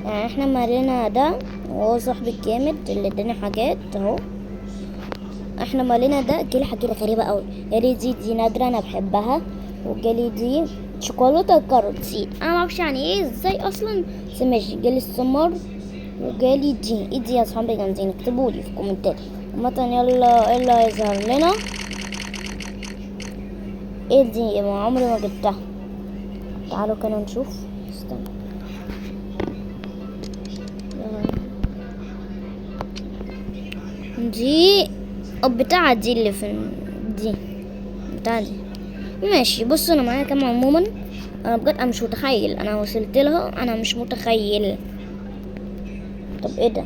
يعني احنا مالنا ده، وهو صاحبي الجامد اللي اداني حاجات اهو. احنا مالنا ده جالي حاجات غريبة قوي. جالي دي نادرة انا بحبها، وجالي دي شوكولاتة carrot seed، انا معرفش يعني ايه ازاي اصلا، بس ماشي. جالي السمر وجالي دي. ايه دي يا صحابي جامدين؟ اكتبولي في الكومنتات. عامة يلا، ايه اللي هيظهر لنا؟ ايه دي؟ ما عمري ما جبتها. تعالوا كده نشوف. استنى، دي بتاعة دي اللي في دي بتاعة دي. ماشي، بصوا انا معايا كام عموما. انا بجد انا مش متخيل انا وصلت لها، انا مش متخيل. طب ايه ده؟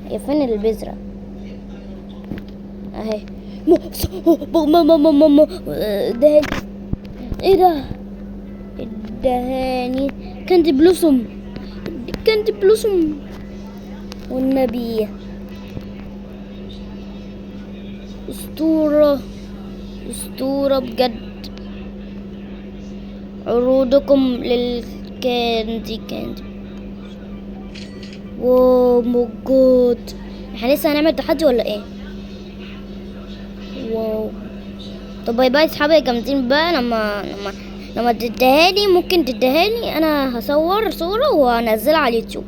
هي فين البذرة؟ اهي. ما ما ما ما ما ده ايه ده؟ ادهاني candy blossom، candy blossom والنبي اسطورة، اسطورة بجد. عروضكم لل candy candy. wow my god، احنا لسه هنعمل تحدي ولا ايه؟ wow. طب bye bye اصحابي الجامدين بقى. لما تديهالي، ممكن تديهالي، انا هصور صورة وانزلها على اليوتيوب.